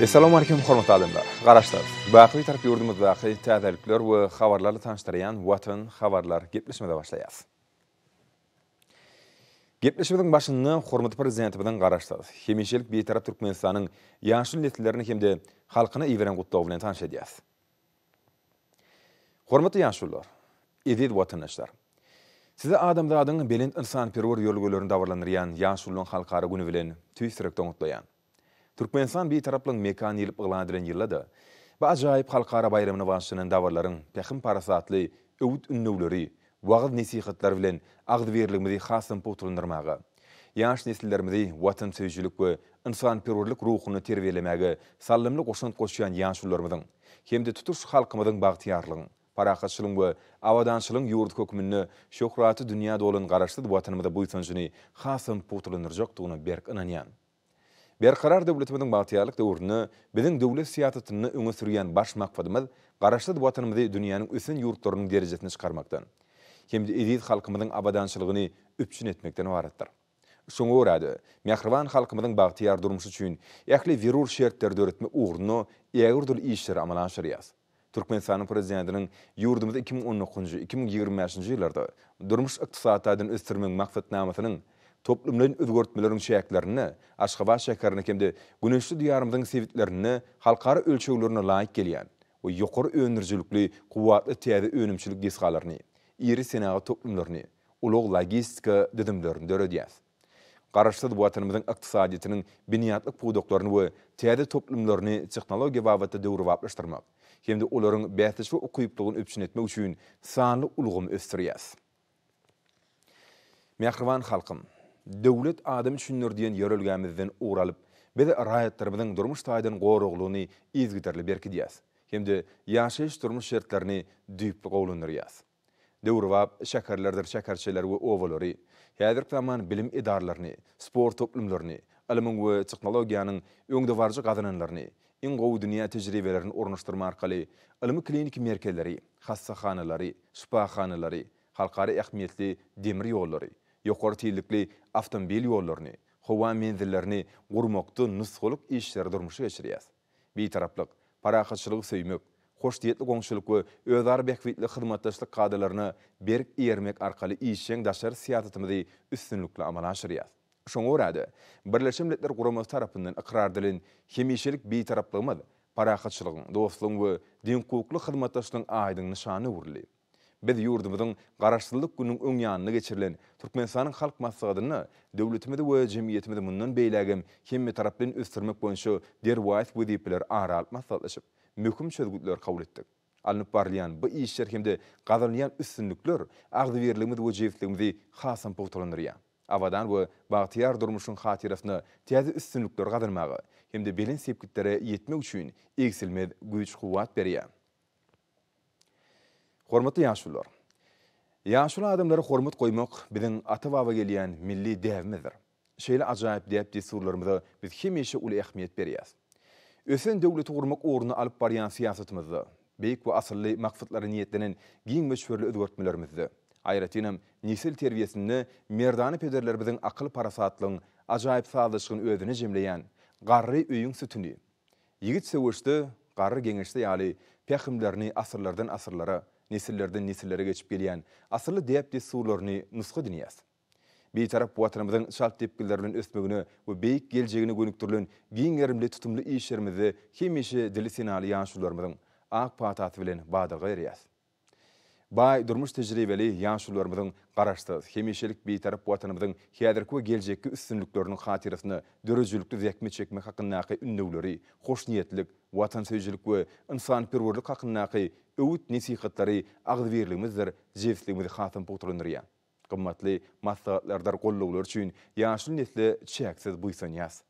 Essalamualeýkum hormatly adamlar! Garaşsyz, baky Bitarap ýurdumyzdaky täzelikler we habarlarly tanyşdyrýan Watan habarlar gepleşigimize başlaýas. Gepleşigimiziň başynda hormatly Prezidentimiziň Garaşsyz, hemişelik Bitarap Türkmenistanyň ýaşuly nesillerini hem-de halkyna iberen gutlagy bilen tanyş edýäs. Hormatly ýaşulular, eziz watandaşlar! Sizi adamzadyň belent ynsanperwer ýörelgelerini dabaralandyrýan Ýaşulularyň halkara güni bilen tüýs ýürekden gutlaýan. Türkmenistan Bitaraplygyň mekany diýlip yglan edilen ýylda-da, bu ajaýyp halkara baýramyna bagyşlanan dabaralaryň pähim-parasatly öwüt-ündewleri, wagyz-nesihatlary bilen agzybirligimizi hasam pugtalandyrmaga, ýaş nesillerimizi watansöýüjilik we ynsanperwerlik ruhunda terbiýelemäge saldamly goşant goşýan ýaşulularymyzyň hem-de tutuş halkymyzyň bagtyýarlygyň, parahatçylygyň we abadançylygyň ýurdy hökmünde şöhraty dünýä dolan Garaşsyz Watanymyza buýsanjyny hasam pugtalandyrjakdygyna berk ynanýan. Berkarar döwletimiziň bagtyýarlyk döwründe biziň döwlet syýasatynda öňe sürýän baş maksadymyz Garaşsyz Watanymyzy dünýäniň ösen ýurtlarynyň derejesine çykarmakdan hem-de eziz halkymyzyň abadançylygyny üpjün etmekden ybaratdyr. Şoňa görä-de, mähriban halkymyzyň bagtyýar durmuşy üçin ähli zerur şertleri döretmek ugrunda ägirt uly işleri amala aşyrýarys. Türkmenistanyň Prezidentiniň ýurdumyzy 2019-njy, 2025-nji ýyllarda durmuş-ykdysady taýdan ösdürmegiň maksatnamasynyň toplumlaýyn özgertmeleriň çäklerinde Aşgabat şäherinde hem-de güneşli Diýarymyzyň sebitlerinde halkara ölçeglerine laýyk gelýän we ýokary öndürijilikli kuwwatly täze önümçilik desgalaryny, iri senagat toplumlaryny, ulag-logistika düzümlerini döredýär. Garaşsyz Watanymyzyň ykdysadyýetiniň binýatlyk pudaklaryny we täze toplumlaryny tehnologiýa babatda döwrebaplaşdyrmak hem-de olaryň bäsdeşlige ukyplygyny üpjün etmek üçin sanly ulgamy ösdürýäris. Mähriban halkym! Döwlet adam üçindir diýen ýörelgämizden ugur alyp, biz raýatlarymyzyň durmuş taýdan goraglylygyny yzygiderli berkidýäris hem-de ýaşaýyş-durmuş şertlerini düýpli gowulandyrýarys. Döwrebap şäherlerdir şäherçeleri we obalary, häzirki zaman bilim edaralaryny, sport toplumlaryny, ylmyň we tehnologiýanyň öňdebaryjy gazananlaryny, iň gowy dünýä tejribelerini ornaşdyrma arkaly ylmy-kliniki merkezleri, hassahanalary, şypahanalary, halkara ähmiýetli demir ýollary, ýokary tizlikli awtomobil ýollaryny, howa menzillerini gurmakda nusgalyk işleri durmuşa geçirýär. Bitaraplyk, parahatçylygy söýmek, hoşniýetli goňşulyk we özara bähbitli hyzmatdaşlyk kadalaryna berk eýermek arkaly işjeň daşary syýasatymyzy üstünlikli amala aşyrýarys. Şoňa görä-de, Birleşen Milletler Guramasy tarapyndan ykrar edilen hemişelik Bitaraplygymyz parahatçylygyň, dostlugyň we deňhukukly hyzmatdaşlygyň aýdyň nyşanyna öwrüldi. Biz ýurdumyzyň Garaşsyzlyk gününiň öň ýanynda geçirilen Türkmenistanyň Halk Maslahatynda döwletimizi we jemgyýetimizi mundan beýlägem hemmetaraplaýyn ösdürmek boýunça derwaýys wezipeleri ara alyp maslahatlaşyp, möhüm çözgütleri kabul etdik. Alnyp barylýan bu işler hem-de gazanylýan üstünlikler agzybirligimizi we jebisligimizi hasam pugtalandyrýar. Abadan we bagtyýar durmuşyň hatyrasyna täze üstünlikleri gazanmaga hem-de belent sepgitlere ýetmek üçin egsilmez güýç-kuwwat berýär. Hormatly ýaşulular! Ýaşuly adamlara hormat goýmak biziň ata-baba gelýän milli däbimizdir. Şeýle ajaýyp däp-dessurlarymyza biz hemişe uly ähmiýet berýäris. Ösen döwleti gurmak ugrunda alyp barýan syýasatymyzda, beýik we asylly maksatlara niýetlenen giň möçberli özgertmelerimizde, aýratynam, nesil terbiýesinde merdana pederlerimiziň akyl-parasatlygyň ajaýyp sazlaşygyny özünde jemleýän Garry öýüň sütüni, Ýigit söweşde, garry geňeşde ýaly pähimlerini asyrlardan asyrlara, nesillerden nesillere geçip gelýän asylly däp-dessurlaryny nusga edinýäs. Bitarap Watanymyzyň çalt depginler bilen ösmegine we beýik geljegine gönükdirilen giň gerimli tutumly işlerimizde hemişe dili senaly ýaşulularymyzyň ak patasy bilen badalga berýäs. Baý durmuş tejribeli ýaşulularymyzyň Garaşsyz, hemişelik Bitarap Watanymyzyň häzirki we geljekki üstünlikleriniň hatyrasyna döredijilikli zähmet çekmek hakyndaky ündewleri, hoşniýetlilik, watansöýüjilik we ynsanperwerlik hakyndaky öwüt-nesihatlary agzybirligimizdir jebisligimizi hasam pugtalandyrýar. Gymmatly maslahatlardyr gollawlar üçin ýaşuly nesle çäksiz buýsanýas.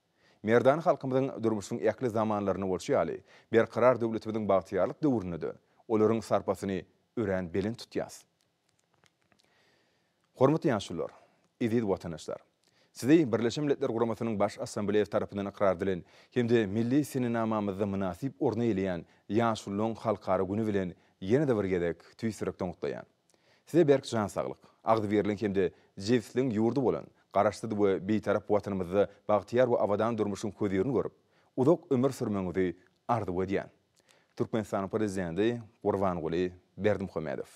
Merdana halkymyzyň durmuşynyň ähli zamanlarynda bolşy ýaly, Berkarar döwletimiziň bagtyýarlyk döwründe-de olaryň sarpasyny örän belent tutýas. Hormatly ýaşulular, eziz watandaşlar! Sizi Birleşen Milletler Guramasynyň Baş Assambleýasy tarapyndan ykrar edilen hem-de milli senenamamyzda mynasyp orun eýeleýän Ýaşulularyň halkara güni bilen ýene-de bir gezek tüýs ýürekden gutlaýan. Size berk jan saglyk, agzybirligiň hem-de jebisligiň ýurdy bolan Garaşsyz we Bitarap Watanymyzda bagtyýar we abadan durmuşyň hözirini görüp, uzak ömür sürmegiňizi arzuw edýän. Türkmenistanyň Prezidenti Gurbanguly Berdimuhamedow.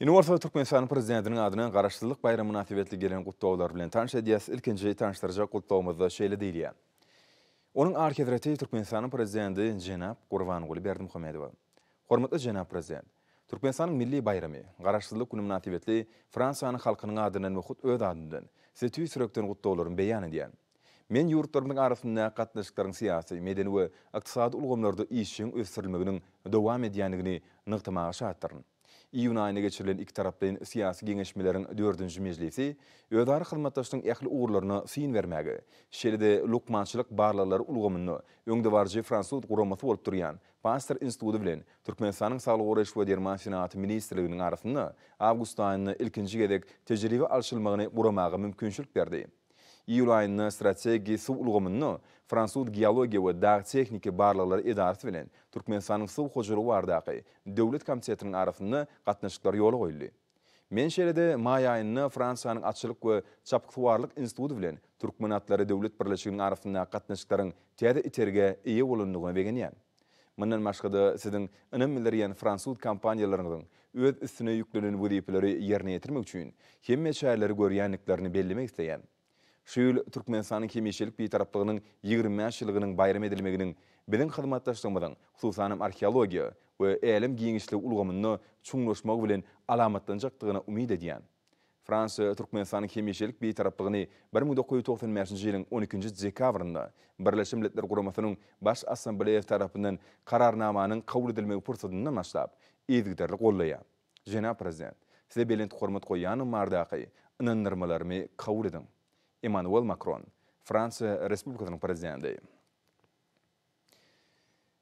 Indi bolsa Türkmenistanyň Prezidentiniň adyna Garaşsyzlyk baýramy mynasybetli gelen gutlaglar bilen tanyş edýäs. Ilkinji tanyşdyrjak gutlagymyzda şeýle diýilýär. Onuň Alyhezreti Türkmenistanyň Prezidenti jenap Gurbanguly Berdimuhamedowa. Hormatly jenap Prezident! Türkmenistanyň milli baýramy, Garaşsyzlyk güni mynasybetli Fransiýanyň halkynyň adyndan we hut öz adymdan Size tüýs ýürekden gutlaglarymy beýan edýän. Men ýurtlarymyzyň arasyndaky gatnaşyklaryň syýasy, medeni we ykdysady ulgamlarda işjeň ösdürilmeginiň dowam edýändigini nygtamaga şatdyryn. Iýun aýynda geçirilen ikitaraplaýyn syýasy geňeşmeleriň dördünji mejlisi özara hyzmatdaşlygyň ähli ugurlaryna syn bermäge, şeýle-de lukmançylyk barlaglary ulgamynda öňdebaryjy fransuz guramasy bolup durýan Paster instituty bilen Türkmenistanyň Saglygy goraýyş we derman senagaty ministrliginiň arasynda awgust aýynda ilkinji gezek tejribe alşylmagyny guramaga mümkinçilik berdi. Iýul aýynda strategiki suw ulgamynda fransuz geologiýa we dag-tehniki barlaglary edarasy bilen Türkmenistanyň Suw hojalygy baradaky döwlet komitetiniň arasynda gatnaşyklar ýola goýuldy. Men şeýle-de maý aýynda Fransiýanyň Atçylyk we çapyksuwarlyk instituty bilen Türkmen atlary döwlet birleşiginiň arasyndaky gatnaşyklaryň täze itergä eýe bolandygyna begenýän. Mundan başga-da, siziň ynam bildirýän fransuz kompaniýalaryňyzyň öz üstüne ýüklenen wezipeleri ýerine ýetirmek üçin hemme çäreleri görýändiklerini bellemek isleýän. Şu ýyl Türkmenistanyň hemişelik Bitaraplygynyň 25 ýyllygynyň baýram edilmeginiň biziň hyzmatdaşlygymyzyň, hususanam arheologiýa we älem giňişligi ulgamynda çuňlaşmagy bilen alamatlanjakdygyna umyt edýän. Fransiýa Türkmenistanyň hemişelik Bitaraplygyny 1995-nji ýylyň on ikinji dekabrynda Birleşen Milletler Guramasynyň Baş Assambleýasy tarapyndan Kararnamanyň kabul edilmegi pursadyndan başlap, yzygiderli goldaýar. Jenap Prezident, Size belent hormat goýýanym baradaky ynandyrmalarymy kabul ediň. Emmanuel Makron, Fransiýa Respublikasynyň Prezidenti.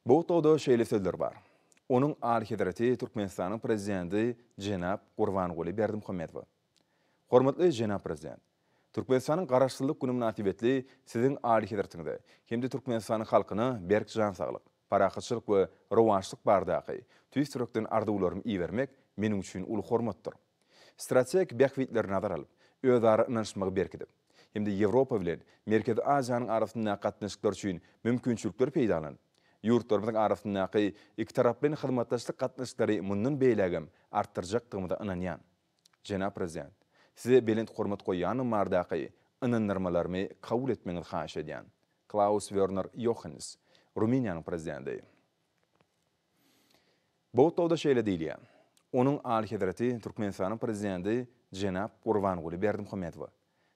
Bu gutlagda şeýle sözler bar, Onuň Alyhezreti Türkmenistanyň Prezidenti jenap Gurbanguly Berdimuhamedowa. Hormatly jenap Prezident! Türkmenistanyň Garaşsyzlyk güni mynasybetli Siziň Alyhezretiňize hem-de Türkmenistanyň halkyna berk jan saglyk, parahatçylyk we rowaçlyk baradaky tüýs ýürekden arzuwlarymy ibermek meniň üçin uly hormatdyr. Strategik bähbitleri nazara alyp, özara ynanyşmagy berkidip hem-de Ýewropa bilen Merkezi Aziýanyň arasyndaky gatnaşyklar üçin mümkinçilikleri peýdalanyp, ýurtlarymyzyň arasyndaky ikitaraplaýyn hyzmatdaşlyk gatnaşyklary mundan beýlägem artdyrjakdygymyza ynanýan. Jenap Prezident, Size belent hormat goýýanym baradaky ynandyrmalarymy kabul etmegiňizi haýyş edýän. Klaus Werner Ýohannis, Rumyniýanyň Prezidenti. Bu gutlagda şeýle diýilýär, Onuň Alyhezreti Türkmenistanyň Prezidenti jenap Gurbanguly Berdimuhamedowa,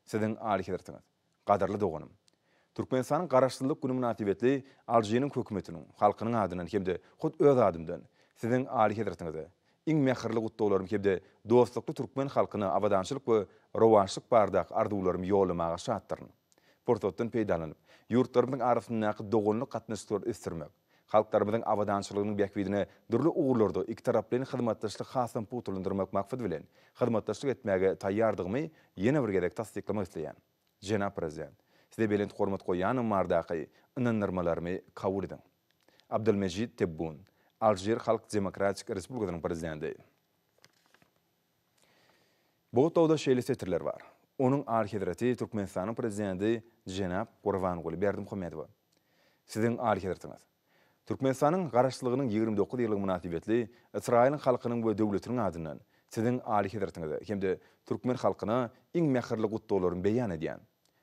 Siziň Alyhezretiňiz, gadyrly doganym, Türkmenistanyň Garaşsyzlyk güni mynasybetli Alžiriň Hökümetiniň, halkynyň adyndan hem-de hut öz adymdan Siziň Alyhezretiňize iň mähirli gutlaglarymy hem-de dostlukly türkmen halkyna abadançylyk we rowaçlyk baradaky arzuwlarymy ýollamaga şatdyryn. Pursatdan peýdalanyp, ýurtlarymyzyň arasyndaky doganlyk gatnaşyklary ösdürmek, halklarymyzyň abadançylygynyň bähbidine dürli ugurlarda ikitaraplaýyn hyzmatdaşlygy hasam pugtalandyrmak maksady bilen, hyzmatdaşlyk etmäge taýýardygymy ýene bir gezek tassyklamak isleýän. Jenap Prezident, Size belent hormat goýýanym bardaky ynandyrmalarymy kabul ediň. Abdelmejid Tebbun, Alžir Halk Demokratik Respublikasynyň Prezidenti. Bu gutlagda şeýle setirler bar, Onuň Alyhezreti Türkmenistanyň Prezidenti jenap Gurbanguly Berdimuhamedowa. Siziň Alyhezretiňiz! Türkmenistanyň Garaşsyzlygynyň 29 ýyllygy mynasybetli Ysraýylyň halkynyň we döwletiniň adyndan Siziň Alyhezretiňize hem-de türkmen halkyna iň mähirli gutlaglarymy beýan edýän.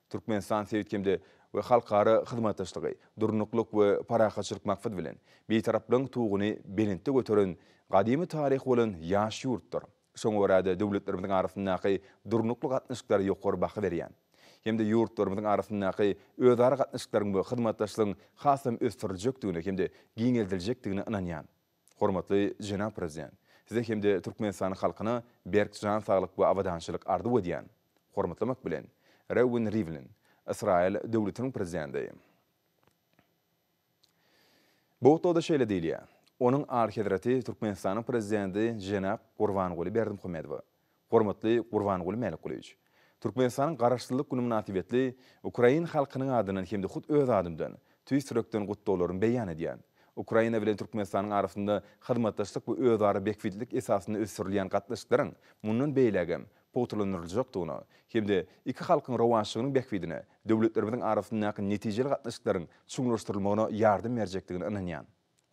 Türkmenistan sebit hem-de we halkara hyzmatdaşlygy, durnuklyk we parahatçylyk maksady bilen, Bitaraplygyň tuguny belentde göteren gadymy taryhy bolan ýaş ýurtdur. Şoňa görä-de, döwletlerimiziň arasyndaky durnukly gatnaşyklara ýokary baha berýän hem-de ýurtlarymyzyň arasyndaky özara gatnaşyklaryň we hyzmatdaşlygyň hasam ösdüriljekdigine hem-de giňeldiljekdigine ynanýan. Hormatly jenap Prezident, Size hem-de Türkmenistanyň halkyna berk jan saglyk we abadançylyk arzuw edýän. Hormatlamak bilen, Reuwen Riwlin, Ysraýyl Döwletiniň Prezidenti. Bu gutlagda şeýle diýilýär, Onuň Alyhezreti Türkmenistanyň Prezidenti jenap Gurbanguly Berdimuhamedowa. Hormatly Gurbanguly Mälikgulyýewiç! Türkmenistanyň Garaşsyzlyk güni mynasybetli ukrain halkynyň adyndan hem-de hut öz adymdan tüýs ýürekden gutlaglarymy beýan edýän. Ukraina bilen Türkmenistanyň arasynda hyzmatdaşlyk we özara bähbitlilik esasynda ösdürilýän gatnaşyklaryň mundan beýlägem pugtalandyryljakdygyna hem-de iki halkyň rowaçlygynyň bähbidine döwletlerimiziň arasyndaky netijeli gatnaşyklaryň çuňlaşdyrylmagyna ýardam berjekdigine ynanýan.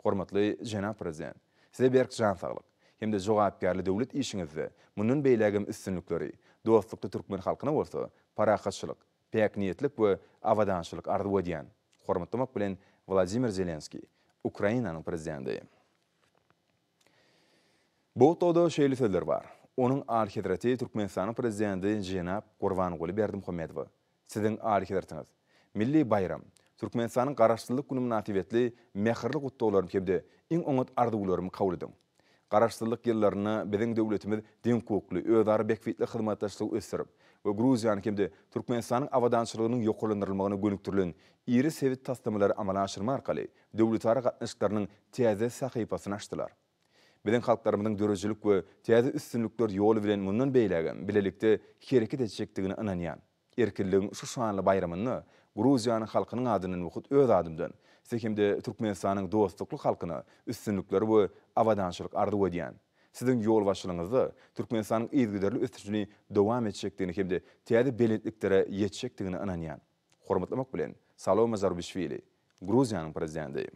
Hormatly jenap Prezident, Size berk jan saglyk hem-de jogapkärli döwlet işiňizde mundan beýlägem üstünlikleri, dostlukly türkmen halkyna bolsa parahatçylyk, päkniýetlik we abadançylyk arzuw edýän. Hormatlamak bilen, Wladimir Zelenskiý, Ukrainanyň Prezidenti. Bu gutlagda şeýle sözler bar, Onuň Alyhezreti Türkmenistanyň Prezidenti jenap Gurbanguly Berdimuhamedowa, Siziň Alyhezretiňiz, Milli baýram, Türkmenistanyň Garaşsyzlyk güni mynasybetli mähirli gutlaglarymy hem-de iň oňat arzuwlarymy kabul ediň. Garaşsyzlyk ýyllarynda biziň döwletimiz deňhukukly, özara bähbitli hyzmatdaşlygy ösdürip we Gruziýanyň hem-de Türkmenistanyň abadançylygynyň ýokarlandyrylmagyna gönükdirilen iri sebit taslamalary amala aşyrmak arkaly döwletara gatnaşyklarynyň täze sahypasyny açdylar. Biziň halklarymyzyň döredijilik we täze üstünlikler ýoly bilen mundan beýlägem bilelikde hereket etjekdigine ynanýan. Erkinligiň şu şanly baýramynda Gruziýanyň halkynyň adyndan we hut öz adymdan Size hem-de Türkmenistanyň dostlukly halkyna üstünlikleri we abadançylyk arzuw edýän. Siziň ýolbaşçylygyňyzda Türkmenistanyň yzygiderli ösüşini dowam etjekdigine hem-de täze belentliklere ýetjekdigine ynanýan. Hormatlamak bilen, Salome Zarubişwili, Gruziýanyň Prezidenti.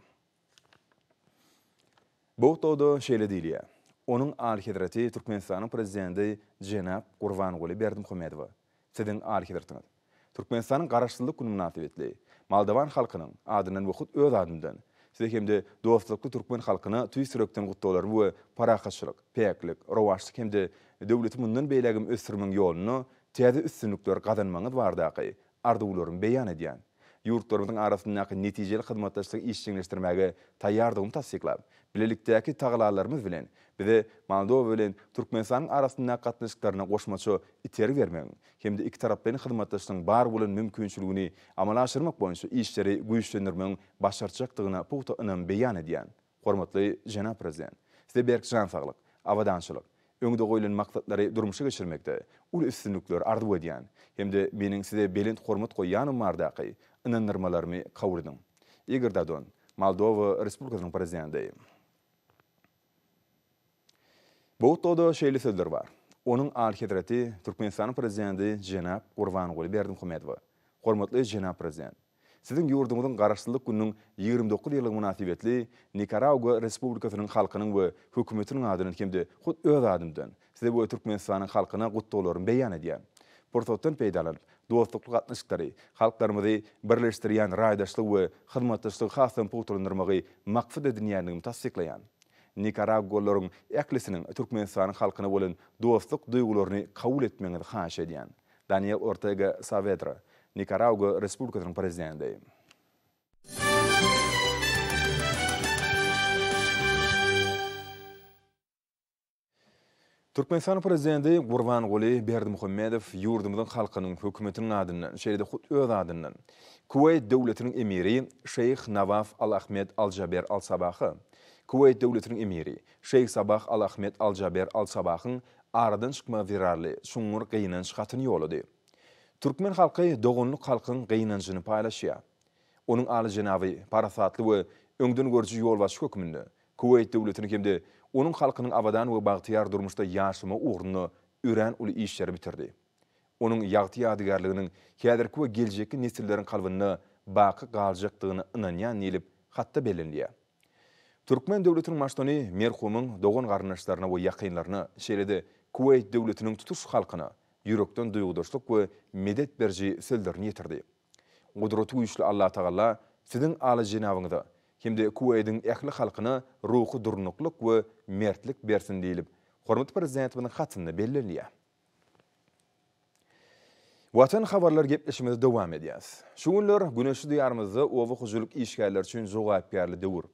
Bu gutlagda şeýle diýilýär, Onuň Alyhezreti Türkmenistanyň Prezidenti jenap Gurbanguly Berdimuhamedowa, Siziň Alyhezretiňiz, Türkmenistanyň Garaşsyzlyk güni mynasybetli, moldowan halkynyň adyndan we hut öz adymdan Size hem-de dostlukly türkmen halkyna tüýs ýürekden gutlaglarymy we parahatçylyk, päklik, rowaçlyk hem-de döwleti mundan beýlägem ösdürmegiň ýolunda täze üstünlikler gazanmagyňyz baradaky arzuwlarymy beýan edýän. Ýurtlarymyzyň arasyndaky netijeli hyzmatdaşlygy işjeňleşdirmäge taýýardygymy tassyklap, bilelikdäki tagalalarymyz bilen bize Moldowa bilen Türkmenistanyň arasyndaky gatnaşyklaryna goşmaça itergi bermegiň hem-de ikitaraplaýyn hyzmatdaşlygyň bar bolan mümkinçiligini amala aşyrmak boýunça işleri güýçlendirmegiň başartjakdygyna pugta ynam beýan edýän. Hormatly jenap Prezident, Size berk jan saglyk, abadançylyk, öňde goýlan maksatlary durmuşa geçirmekde uly üstünlikleri arzuw edýän hem-de meniň Size belent hormat goýýanym baradaky ynandyrmalarymy kabul ediň. Igor Dodon, Moldowa Respublikasynyň Prezidenti. Bu gutlagda şeýle sözler bar, Onuň Alyhezreti Türkmenistanyň Prezidenti jenap Gurbanguly Berdimuhamedowa, Hormatly jenap Prezident! Siziň ýurduňyzyň Garaşsyzlyk gününiň 29 ýyllygy mynasybetli Nikaragua Respublikasynyň halkynyň we Hökümetiniň adyndan hem-de hut öz adymdan Size we Türkmenistanyň halkyna gutlaglarymy beýan edýän. Pursatdan peýdalanyp, dostlukly gatnaşyklary, halklarymyzy birleşdirýän raýdaşlygy we hyzmatdaşlygy hasam pugtalandyrmagy maksat edinýändigimi tassyklaýan. Nikaragualylaryň ählisiniň Türkmenistanyň halkyna bolan dostluk duýgularyny kabul etmegiňizi haýyş edýän. Daniel Ortega Sawedra, Nikaragua Respublikasynyň Prezidenti. Türkmenistanyň Prezidenti Gurbanguly Berdimuhamedow ýurdumyzyň halkynyň, hökümetiniň adyndan, şeýle-de hut öz adyndan Kuweýt Döwletiniň Emiri Şeýh Nawaf Al-Ahmed Al-Jaber Al-Sabaha, Kuweýt Döwletiniň Emiri Şeýh Sabah Al-Ahmed Al-Jaber Al-Sabahyň aradan çykmagy zerarly çuňňur gynanç hatyny ýollady. Türkmen halky doganlyk halkyň gynanjyny paýlaşýar. Onuň Alyjenaby, parasatly we öňdengörüji ýolbaşçy hökmünde Kuweýt döwletini hem-de onuň halkynyň abadan we bagtyýar durmuşda ýaşamagy ugrunda örän uly işleri bitirdi. Onuň ýagty ýadygärliginiň häzirki we geljekki nesilleriň kalbynda baky galjakdygyna ynanýan diýlip, hatda bellenilýär. Türkmen döwletiniň Baştutany merhumyň dogan-garyndaşlaryna we ýakynlaryna, şeýle-de Kuweýt döwletiniň tutuş halkyna ýürekden duýgudaşlyk we medet beriji sözlerini ýetirdi. Gudraty güýçli Allatagala Siziň Alyjenabyňyza hem-de Kuweýdiň ähli halkyna ruhy durnuklyk we mertlik bersin diýlip, hormatly Prezidentimiziň hatynda bellenilýär. Watan habarlar gepleşigimizi dowam edýäs. Şu günler güneşli Diýarymyzda oba hojalyk işgärleri üçin jogapkärli döwür.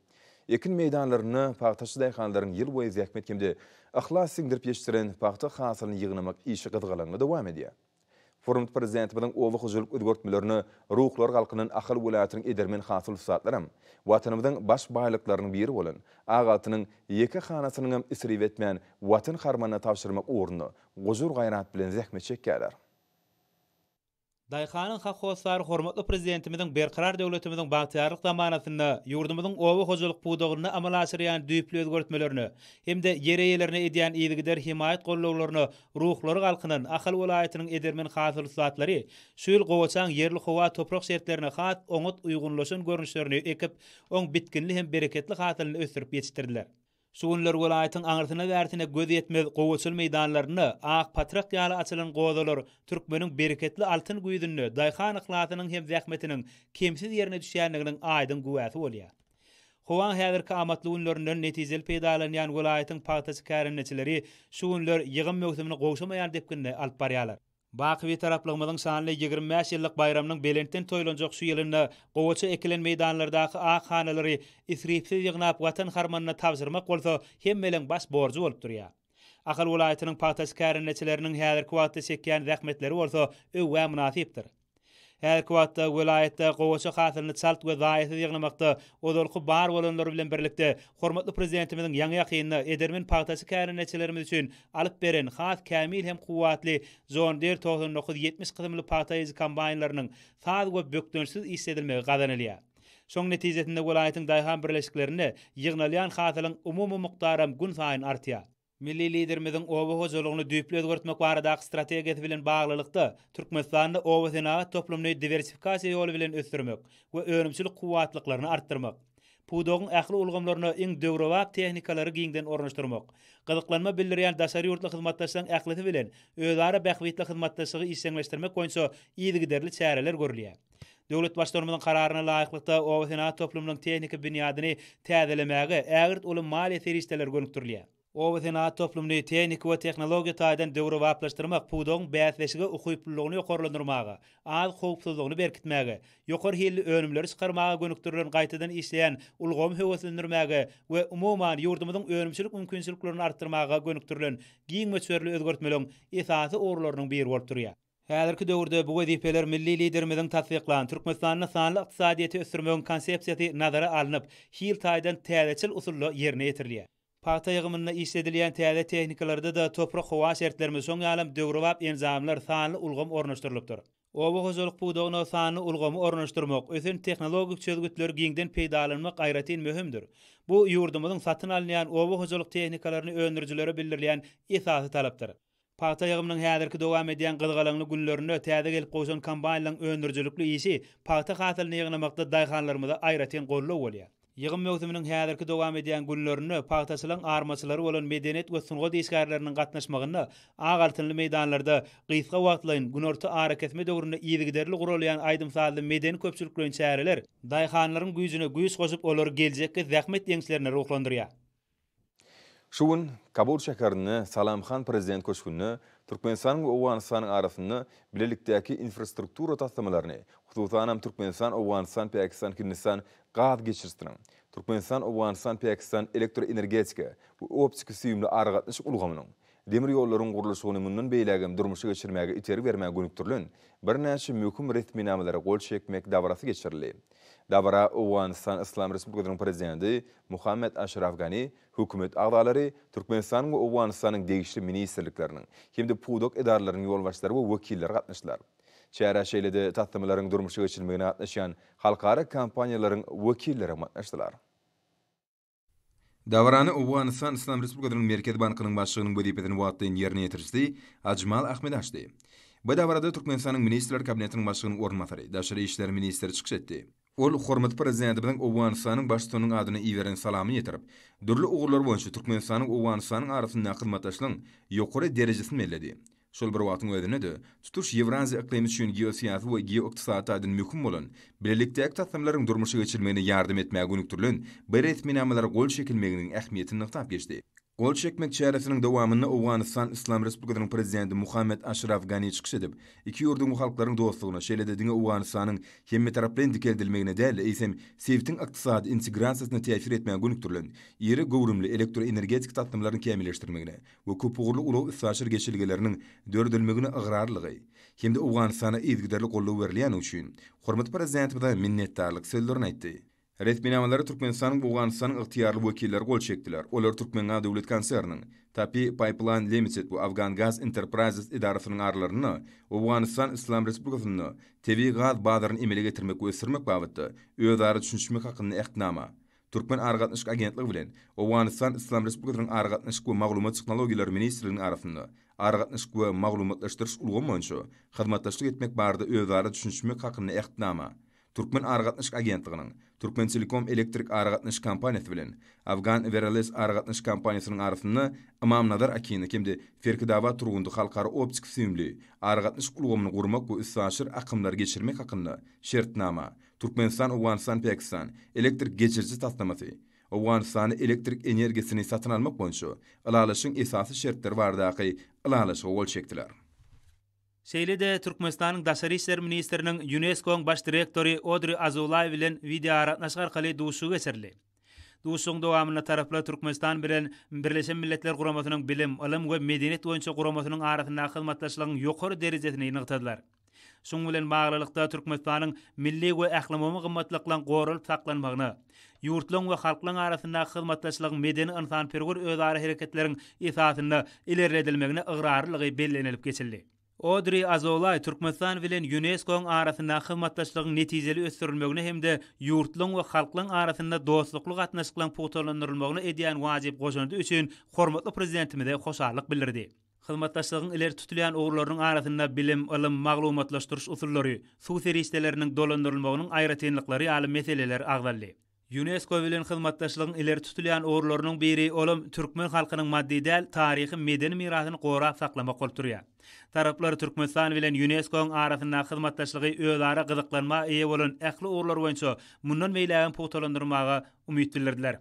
Ekin meýdanlarynda pagtaçy daýhanlaryň ýyl boýy zähmet hem-de yhlas siňdirip ýetişdiren pagta hasylyny ýygnamak işi gyzgalaňly dowam edýär. Hormatly Prezidentimiziň oba hojalyk özgertmelerine ruhlary galkynan Ahal welaýatynyň edermen hasyl ussatlaram Watanymyzyň baş baýlyklarynyň biri bolan ak altynyň ýeke hanasynyňam isrip etmän Watan harmanyna tabşyrmak ugrunda gujur-gaýrat bilen zähmet çekýärler. Daýhanyň hak hossary hormatly Prezidentimiziň Berkarar döwletimiziň bagtyýarlyk zamanasynda ýurdumyzyň oba hojalyk pudagynda amala aşyrýan düýpli özgertmelerine hem-de ýer eýelerine edýän yzygider hemaýat gollawlaryna ruhlary galkynan Ahal welaýatynyň edermen hasyl ussatlary şu ýyl gowaçaň ýerli howa-toprak şertlerine has oňat uýgunlaşan görnüşlerini ekip, oň bitginli hem bereketli hasylyny ösdürip ýetişdirdiler. Şu günler welaýatyň aňyrsyna-bärsine göz ýetmez gowaçaly meýdanlarynda ak patrak ýaly açylan gozalar türkmeniň bereketli altyn güýzünde daýhan yhlasynyň hem zähmetiniň kemsiz ýerine düşýändiginiň aýdyň güwäsi bolýar. Howaň häzirki amatly günlerinden netijeli peýdalanýan welaýatyň pagtaçy kärendeçileri şu günler ýygym möwsümini gowşamaýan depginde alyp barýarlar. Baky Bitaraplygymyzyň şanly 25 ýyllyk baýramynyň belentden toýlanjak şu ýylynda gowaça ekilen meýdanlardaky ak hanalary isripsiz ýygnap Watan harmanyna tabşyrmak bolsa hemmeleň baş borjy bolup durýar. Ahal welaýatynyň pagtaçy kärendeçileriniň häzirki wagtda çekýän zähmetleri bolsa öwgä mynasypdyr. Häzirki wagtda welaýatda gowaça hasylyny çalt we zaýasyz ýygnamakda ozalky bar bolanlar bilen birlikde, hormatly Prezidentimiziň ýaňy-ýakynda edermen pagtaçy kärendeçilerimiz üçin alyp beren has kämil hem kuwwatly John Deere 99 70 kysymly pagta ýygyjy kombaýnlarynyň saz we bökdençsiz işledilmegi gazanylýar. Şoň netijesinde welaýatyň daýhan birleşiklerinde ýygnalýan hasylyň umumy mukdaram günsaýyn artýar. Milli Liderimiziň oba hojalygyny düýpli özgertmek baradaky strategiýasy bilen baglylykda, Türkmenistanda obasenagat toplumyny diwersifikasiýa ýoly bilen ösdürmek we önümçilik kuwwatlyklaryny artdyrmak, pudagyň ähli ulgamlaryna iň döwrebap tehnikalary giňden ornaşdyrmak, gyzyklanma bildirýän daşary ýurtly hyzmatdaşlaryň ählisi bilen özara bähbitli hyzmatdaşlygy işjeňleşdirmek boýunça yzygiderli çäreler görülýär. Döwlet Baştutanymyzyň Kararyna laýyklykda, obasenagat toplumynyň tehniki binýadyny täzelemäge ägirt uly maliýe serişdeleri gönükdirilýär. Obasenagat toplumyny tehniki we tehnologiýa taýdan döwrebaplaşdyrmak pudagyň bäsleşige ukyplylygyny ýokarlandyrmaga, azyk howpsuzlygyny berkitmäge, ýokary hilli önümleri çykarmaga gönükdirilen gaýtadan işleýän ulgamy höweslendirmäge we umuman, ýurdumyzyň önümçilik mümkinçiliklerini artdyrmaga gönükdirilen giň möçberli özgertmeleriň esasy ugurlarynyň biri bolup durýar. Häzirki döwürde bu wezipeler milli Liderimiziň tassyklan Türkmenistanda sanly ykdysadyýeti ösdürmegiň Konsepsiýasy nazara alnyp, hil taýdan täzeçil usulda ýerine ýetirilýär. Pagta ýygymynda işledilýän täze tehnikalarda-da toprak-howa şertlerimiz, şoň ýalam döwrebap enjamlar, sanly ulgam ornaşdyrylypdyr. Oba hojalyk pudagyna sanly ulgamy ornaşdyrmak, ösen tehnologik çözgütleri giňden peýdalanmak aýratyn möhümdir. Bu ýurdumyzyň satyn alynýan oba hojalyk tehnikalaryny öndürijilere bildirilýän esasy talapdyr. Pagta ýygymynyň häzirki dowam edýän gyzgalaňly günlerinde täze gelip gowşan kombaýnlaryň öndürijilikli işi pagta hasylyny ýygnamakda daýhanlarymyza aýratyn goldaw bolýar. Ýygym möwsüminiň häzirki dowam edýän günlerinde pagtaçylygyň armaçylary bolan medeniýet we sungat işgärleriniň gatnaşmagynda ak altynly meýdanlarda gysga wagtlaýyn günorta arakesme döwründe yzygiderli guralýan aýdym-sazly medeni-köpçülikleýin çäreler daýhanlaryň güýjüne güýç goşup olary geljekki zähmet ýeňişlerine ruhlandyrýar. Şu gün Kabul şäherinde Salam Han Prezident köşgünde Türkmenistanyň we Owganystanyň arasynda bilelikdäki infrastruktura taslamalaryny, hususanam Türkmenistan, Owganystan, Pakistan, Hindistan gaz geçirijisiniň, Türkmenistan, Owganystan, Pakistan elektroenergetika we optiki süýümli aragatnaşyk ulgamynyň, demir ýollaryň gurluşygyny mundan beýlägem durmuşa geçirmäge itergi bermäge gönükdirilen birnäçe möhüm resminamalara gol çekmek dabarasy geçirildi. Dabara Owganystan Yslam Respublikasynyň Prezidenti Muhammet Aşraf Gani, hökümet agzalary, Türkmenistanyň we Owganystanyň degişli ministrlikleriniň hem-de pudak edaralarynyň ýolbaşçylary we wekilleri gatnaşdylar. Çärä şeýle-de taslamalaryň durmuşa geçirilmegine gatnaşýan halkara kompaniýalaryň wekilleri hem gatnaşdylar. Dabarany Owganystan Yslam Respublikasynyň Merkezi bankynyň başlygynyň wezipesini wagtlaýyn ýerine ýetirijisi Ajmal Ahmed açdy. Bu dabarada Türkmenistanyň Ministrler Kabinetiniň Başlygynyň orunbasary, daşary işler ministri çykyş etdi. Ol hormatly Prezidentimiziň Owganystanyň Baştutanynyň adyna iberen salamyny ýetirip, dürli ugurlar boýunça Türkmenistanyň Owganystanyň arasyndaky hyzmatdaşlygyň ýokary derejesini belledi. Şol bir wagtyň özünde-de, tutuş Ýewraziýa yklymy üçin geosyýasy we geoykdysady taýdan möhüm bolan bilelikdäki taslamalaryň durmuşa geçirilmegine ýardam etmäge gönükdirilen bu resminamalara gol çekilmeginiň ähmiýetini nygtap geçdi. Gol çekmek çäresiniň dowamynda Owganystan Yslam Respublikasynyň Prezidenti Muhammet Aşraf Gani çykyş edip, iki ýurduň we halklaryň dostlugyna, şeýle-de diňe Owganystanyň hemmetaraplaýyn dikeldilmegine däl-de, eýsem, sebitiň ykdysady integrasiýasyna täsir etmäge gönükdirilen iri göwrümli elektroenergetika taslamalaryny kämilleşdirmegine we köpugurly ulag-üstaşyr geçelgeleriniň döredilmegine ygrarlylygy hem-de Owganystana yzygiderli goldaw berilýändigi üçin hormatly Prezidentimize minnetdarlyk sözlerini aýtdy. Resminamalara Türkmenistanyň we Owganystanyň ygtyýarly wekilleri gol çekdiler. Olar Türkmengaz döwlet konserniniň, Tapi Pipeline Limited we Afgangaz Enterprises edarasynyň aralarynda Owganystan Yslam Respublikasynda tebigy gaz bazaryny emele getirmek we ösdürmek babatda özara düşünişmek hakynda Ähtnama, Türkmen aragatnaşyk agentligi bilen Owganystan Yslam Respublikasynyň Aragatnaşyk we maglumat tehnologiýalary ministrliginiň arasynda aragatnaşyk we maglumatlaşdyryş ulgamy boýunça hyzmatdaşlyk etmek barada özara düşünişmek hakynda Ähtnama, Türkmen aragatnaşyk agentliginiň, Türkmentelekom elektrik aragatnaşyk kompaniýasy bilen Afgan Wireless aragatnaşyk kompaniýasynyň arasynda Ymamnazar Akina hem-de Ferkidabat Turgundy halkara optiki süýümli aragatnaşyk ulgamyny gurmak we üstaşyr akymlary geçirmek hakynda Şertnama, Türkmenistan Owganystan Pakistan elektrik geçiriji taslamasy, Owganystanda elektrik energiýasyny satyn almak boýunça Ylalaşygyň esasy şertleri baradaky Ylalaşyga gol çekdiler. Şeýle-de Türkmenistanyň Daşary işler ministriniň ÝUNESKO-nyň baş direktory Odri Azulaý bilen wideoaragatnaşyk arkaly duşuşygy geçirildi. Duşuşygyň dowamynda taraplar Türkmenistan bilen Birleşen Milletler Guramasynyň Bilim, ylym we medeniýet boýunça guramasynyň arasyndaky hyzmatdaşlygyň ýokary derejesini nygtadylar. Şunuň bilen baglylykda, Türkmenistanyň milli we ählumumy gymmatlyklaryň goralyp saklanmagyna, ýurtlaryň we halklaryň arasyndaky hyzmatdaşlygyň medeni-ynsanperwer özara hereketleriň esasynda ilerledilmegine ygrarlylygy bellenilip geçildi. Odri Azolaý Türkmenistan bilen ÝUNESKO-nyň arasyndaky hyzmatdaşlygyň netijeli ösdürilmegine hem-de ýurtlaryň we halklaryň arasynda dostlukly gatnaşyklaryň pugtalandyrylmagyna edýän wajyp goşandy üçin hormatly Prezidentimize hoşallyk bildirdi. Hyzmatdaşlygyň ileri tutulýan ugurlarynyň arasynda bilim, ylym, maglumatlaşdyryş usullary, suw serişdeleriniň dolandyrylmagynyň aýratynlyklary ýaly meseleler agzaldy. Ýunesko bilen hyzmatdaşlygyň ileri tutulýan ugurlarynyň biri olam türkmen halkynyň maddy däl taryhy-medeni mirasyny gorap saklamak bolup durýar. Taraplar Türkmenistan bilen Ýunesko-nyň arasyndaky hyzmatdaşlygy özara gyzyklanma eýe bolan ähli ugurlar boýunça mundan beýlägem pugtalandyrmaga umyt bildirdiler.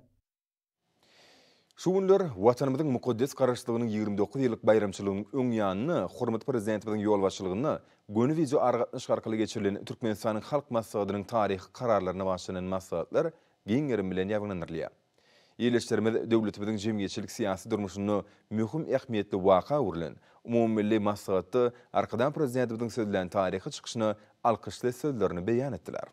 Şu günler Watanymyzyň mukaddes Garaşsyzlygynyň 29 ýyllyk baýramçylygynyň öň ýanynda hormatly Prezidentimiziň ýolbaşçylygynda göni wideoaragatnaşyk arkaly geçirilen Türkmenistanyň Halk Maslahatynyň taryhy kararlaryna bagyşlanan maslahatlar giň gerim bilen ýaýbaňlandyrylýar. Ildeşlerimiz döwletimiziň jemgyýetçilik-syýasy durmuşynda möhüm ähmiýetli waka öwrülen umumymilli maslahatda Arkadag Prezidentimiziň sözlän taryhy çykyşyna alkyşly sözlerini beýan etdiler.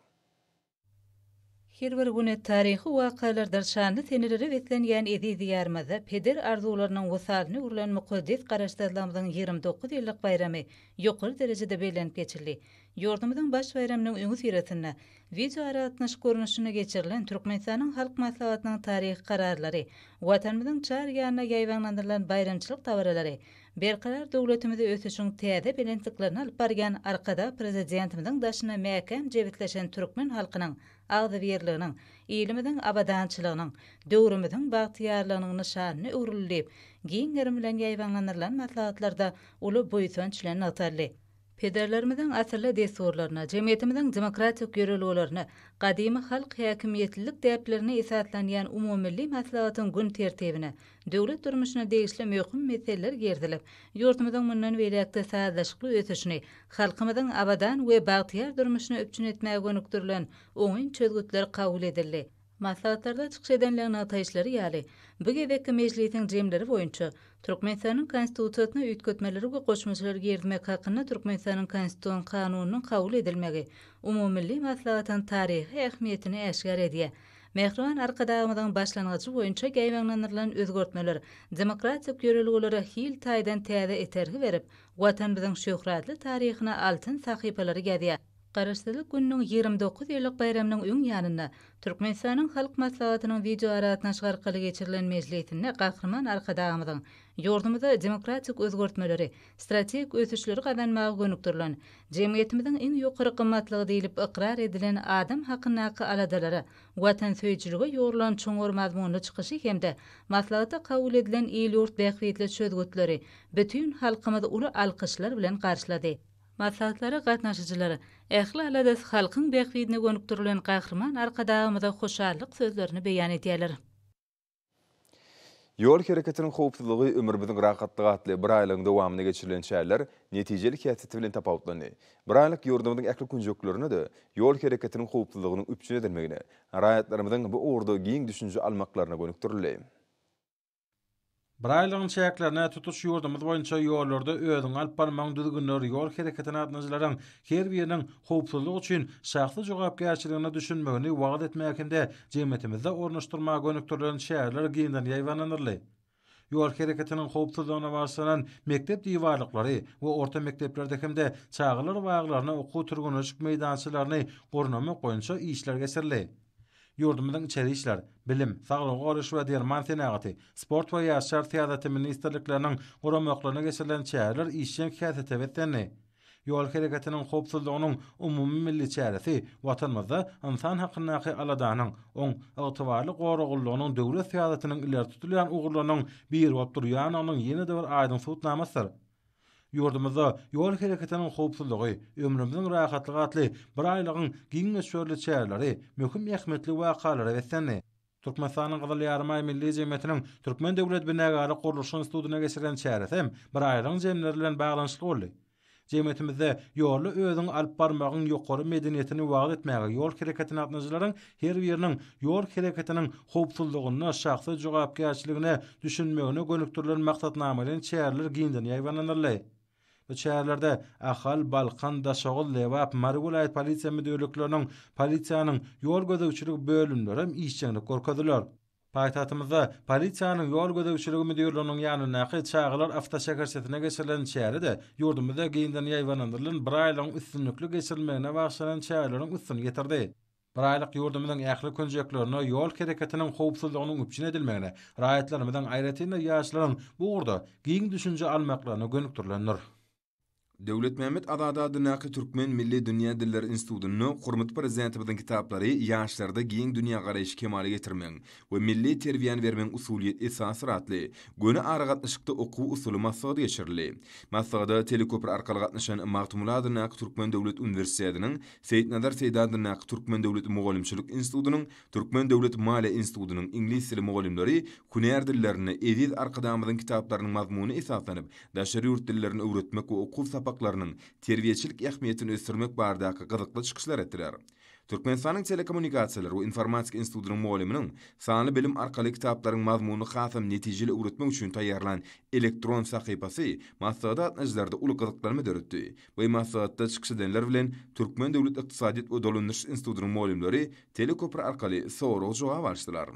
Her bir güni taryhy wakalardyr şanly senelere beslenýän eziz Diýarymyzda peder arzuwlarynyň wysalyna öwrülen mukaddes Garaşsyzlygymyzyň 29 ýyllyk baýramy ýokary derejede bellenip geçildi. Ýurdumyzyň baş baýramynyň öňüsyrasynda wideoaragatnaşyk görnüşinde geçirilen Türkmenistanyň Halk Maslahatynyň taryhy Kararlary, Watanymyzyň çar ýanyna ýaýbaňlandyrylan baýramçylyk dabaralary Berkarar döwletimizi ösüşiň täze belentliklerine alyp barýan Arkadag Prezidentimiziň daşyna mäkäm jebisleşen türkmen halkynyň agzybirliginiň, ilimiziň abadançylygynyň, döwrümiziň bagtyýarlygynyň nyşanyna öwrüldi diýip, giň gerim bilen ýaýbaňlandyrylan maslahatlarda uly buýsanç bilen nygtaldy. Pederlerimiziň asylly dessurlaryna, jemgyýetimiziň demokratik ýörelgelerine, gadymy halk häkimiýetlilik däplerine esaslanýan umumymilli maslahatyň gün tertibine döwlet durmuşyna degişli möhüm meseleler girizilip, ýurdumyzyň mundan beýläk-de sazlaşykly ösüşini, halkymyzyň abadan we bagtyýar durmuşyny üpjün etmäge gönükdirilen oňyn çözgütler kabul edildi. Maslahatlarda çykyş edenleriň nygtaýyşlary ýaly, bu gezekki mejlisiň jemleri boýunça Türkmenistanyň Konstitusiýasyna üýtgetmeleri we goşmaçalar girizmek hakynda Türkmenistanyň Konstitusion Kanunynyň kabul edilmegi umumymilli maslahatyň taryhy ähmiýetini äşgär edýär. Mähriban Arkadagymyzyň başlangyjy boýunça ýaýbaňlandyrylan özgertmeler demokratik ýörelgelere hil taýdan täze itergi berip, Watanymyzyň şöhratly taryhyna altyn sahypalary ýazýar. Garaşsyzlyk gününiň 29 ýyllyk baýramynyň öň ýanynda Türkmenistanyň Halk Maslahatynyň wideoaragatnaşyk arkaly geçirilen mejlisinde Gahryman Arkadagymyzyň ýurdumyzda demokratik özgertmeleri, strategik ösüşleri gazanmaga gönükdirilen, jemgyýetimiziň iň ýokary gymmatlygy diýlip ykrar edilen adam hakyndaky aladalara, watansöýüjilige ýugrulan çuňňur mazmunly çykyşy hem-de maslahatda kabul edilen il-ýurt bähbitli çözgütleri bütin halkymyz uly alkyşlar bilen garşylady. Maslahatlara gatnaşyjylar ähli aladasy halkyň bähbidine gönükdirilen Gahryman Arkadagymyza hoşallyk sözlerini beýan edýärler. Ýol hereketiniň howpsuzlygy ömrümiziň rahatlygy atly bir aýlygyň dowamynda geçirilen çäreler netijeli häsiýeti bilen tapawutlandy. Bir aýlyk ýurdumyzyň ähli künjeklerinde-de ýol hereketiniň howpsuzlygynyň üpjün edilmegine, raýatlarymyzyň bu ugurda giň düşünje almaklaryna gönükdirildi. Biraýlygyň çäklerinde tutuş ýurdumyz boýunça ýollarda özüňi alyp barmagyň düzgünleri ýol hereketine gatnaşyjylaryň her biriniň howpsuzlyk üçin şahsy jogapkärçiligine düşünmegini wagyz etmäge hem-de jemgyýetimizde ornaşdyrmaga gönükdirilen çäreler giňden ýaýbaňlandyryldy. Ýol hereketiniň howpsuzlygyna bagyşlanan mekdep diwarlyklary we orta mekdeplerde hem-de çagalar baglarynda okuw-türgenleşik meýdançalaryny gurnamak boýunça işler geçirildi. Ýurdumyzyň Içeri işler, Bilim, Saglygy goraýyş we derman senagaty, Sport we ýaşlar syýasaty ministrlikleriniň guramaklarynda geçirilen çäreler işjeň häsiýete beslendi. Ýol hereketiniň howpsuzlygynyň umumymilli çäresi Watanymyzda ynsan hakyndaky aladanyň, oň ygtybarly goraglylygynyň döwlet syýasatynyň ileri tutulýan ugurlarynyň biri bolup durýandygynyň ýene-de bir aýdyň subutnamasydyr. Ýurdumyzda ýol hereketiniň howpsuzlygy, ömrümiziň rahatlygy atly biraýlygyň giň möçberli çäreleri möhüm ähmiýetli wakalara beslendi. Türkmenistanyň Gyzyl Ýarymaý Milli jemgyýetiniň Türkmen döwlet binagärlik gurluşyk institutynda geçirilen çäresi hem biraýlygyň jemleri bilen baglanyşykly boldy. Jemgyýetimizde ýolda özüňi alyp barmagyň ýokary medeniýetini wagyz etmäge ýol hereketine gatnaşyjylaryň her biriniň ýol hereketiniň howpsuzlygynda şahsy jogapkärçiligine düşünmegine gönükdirilen maksatnamalaýyn çäreler giňden ýaýbaňlandyryldy. Bu çärelerde Ahal, Balkan, Daşoguz, Lebap, Mary welaýat polisiýa müdirlikleriniň polisiýanyň ýol gözegçiligi bölümleri hem işjeňlik görkezdiler. Paýtagtymyzda Polisiýanyň ýol gözegçiligi müdirliginiň ýanyndaky Çagalar awtoşäherçesinde geçirilen çäre-de ýurdumyzda giňden ýaýbaňlandyrylan biraýlygyň üstünlikli geçirilmegine bagyşlanan çäreleriň üstüni ýetirdi. Biraýlyk ýurdumyzyň ähli künjeklerinde ýol hereketiniň howpsuzlygynyň üpjün edilmegine, raýatlarymyzyň, aýratyn-da, ýaşlaryň bu ugurda giň düşünje almaklaryna gönükdirilendir. Döwletmämmet Azady adyndaky Türkmen milli dünýä dilleri institutynda hormatly Prezidentimiziň kitaplary ýaşlarda giň dünýägaraýşy kemala getirmegiň we milli terbiýäni bermegiň usulyýet esaslary atly göni aragatnaşykda okuw-usuly maslahaty geçirildi. Maslahata teleköpri arkaly gatnaşan Magtymguly adyndaky Türkmen döwlet uniwersitetiniň Seýitnazar Seýdi adyndaky Türkmen döwlet mugallymçylyk institutynyň Türkmen döwlet maliýe institutynyň iňlis dili mugallymlary hünär dillerinde eziz Arkadagymyzyň kitaplarynyň mazmunyna esaslanyp, daşary ýurt dillerini öwretmek we okuw sapaklarynyň terbiýeçilik ähmiýetini ösdürmek baradaky gyzykly çykyşlar etdiler. Türkmenistanyň Telekommunikasiýalar we informatika institutynyň mugallymynyň sanly bilim arkaly kitaplaryň mazmunyny hasam netijeli öwretmek üçin taýýarlan elektron sahypasy maslahata gatnaşyjylarda uly gyzyklanma döretdi. Bu maslahatda çykyş edenler bilen Türkmen döwlet ykdysadyýet we dolandyryş institutynyň mugallymlary teleköpri arkaly sorag-jogap alyşdylar.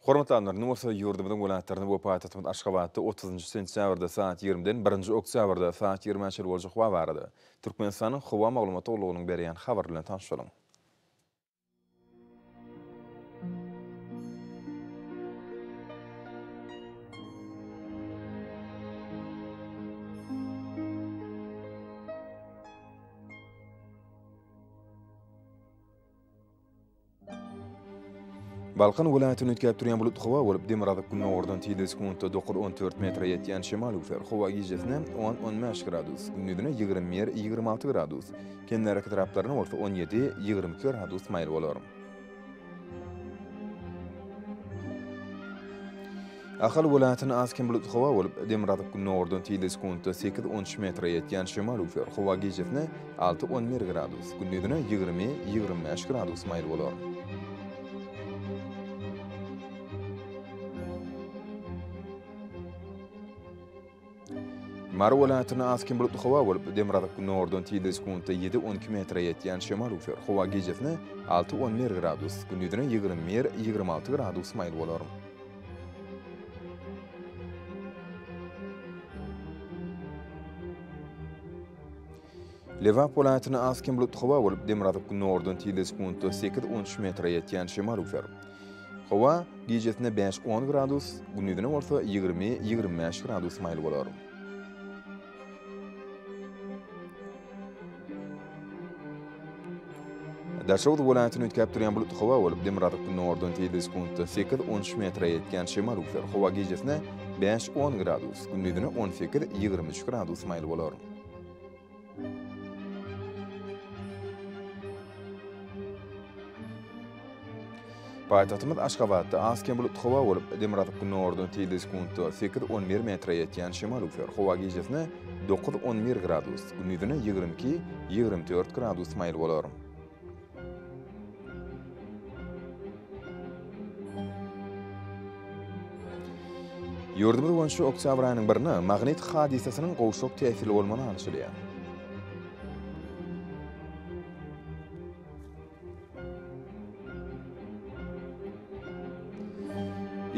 Hormatly adamlar, indi bolsa ýurdumyzyň welaýatlarynda we paýtagtymyz Aşgabatda otuzynjy sentýabrda sagat ýigrimiden birinji oktýabrda sagat ýigrimä çenli boljak howa barada Türkmenistanyň Howa maglumat gullugynyň berýän habary bilen tanyş boluň. Balkan welaýatyny üýtgäp durýan bulutly howa bolup, demirgazyk-gündogardan tizligi sekuntda 9-14 metre ýetýän şemal öwser. Howa gijesine 10-15 gradus, gündizine 21-26 gradus, kenarýaka etraplarynda bolsa 17-22 gradus maýyl bolar. Ahal welaýatynda az-kem bulutly howa bolup, demirgazyk-gündogardan tizligi sekuntda sekiz-on üç metre ýetýän şemal öwser. Howa gijesine alty-on bir gradus, gündizine 20, 25 gradus maýyl bolar. Mary welaýatynda az-kem bulutly howa bolup, demirgazyk-gündogardan tizligi sekuntda ýedi-on iki metre ýetýän şemal öwser. Howa gijesine alty-on bir gradus, gündizine 21, 26 gradus maýyl bolar. Lebap welaýatynda az-kem bulutly howa bolup, demirgazyk-gündogardan tizligi sekuntda sekiz-on üç metre ýetýän şemal öwser. Howa gijesine bäş-on gradus, gündizine bolsa 20, 25 gradus maýyl bolar. Daşoguz welaýatyny üýtgäp durýan bulutly howa bolup, demirgazyk-gündogardan tizligi sekuntda sekiz, on üç metre ýetýän şemal öwser. Howa gijesine bäş-on gradus, gündizine on sekiz, 23 gradus maýyl bolar. Paýtagtymyz Aşgabatda az-kem bulutly howa bolup, demirgazyk-gündogardan tizligi sekuntda sekiz, on bir metre ýetýän şemal öwser. Howa gijesine dokuz, on bir gradus, gündizine 22, 24 gradus maýyl bolar. Ýurdumyz boýunça oktýabr aýynyň birine magnit hadysasynyň gowşak täsirli bolmagyna garaşylýar.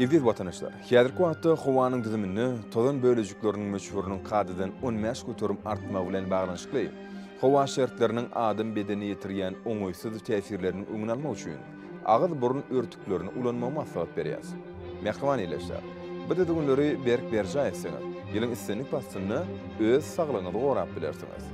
Eziz watandaşlar, häzirki wagtda howanyň düzüminde tozan bölejikleriniň möçberiniň kadadan 15% artmagy bilen baglanyşykly howa şertleriniň adam bedenine ýetirýän oňaýsyz täsirleriniň öňüni almak üçin agyz-burun örtüklerini ulanmagy maslahat berýäris. Mähriban ildeşler, bu düzgünleri berk berjaý etseňiz, ýylyň islendik paslynda öz saglygyňyzy gorap bilersiňiz.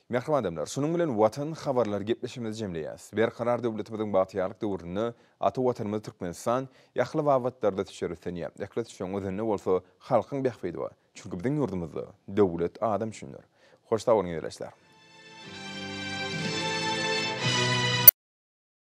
Mähriban adamlar, şunuň bilen Watan habarlary gepleşigimizi jemleýäris. Berkarar döwletimiziň bagtyýarlyk döwründe ata Watanymyz Türkmenistan ähli babatlarda ösüşer ösdünýär. Ähli ösüşiň özeninde bolsa halkyň bähbidi bar. Çünki biziň ýurdumyzda döwlet adam üçindir. Hoş sag boluň ildeşler!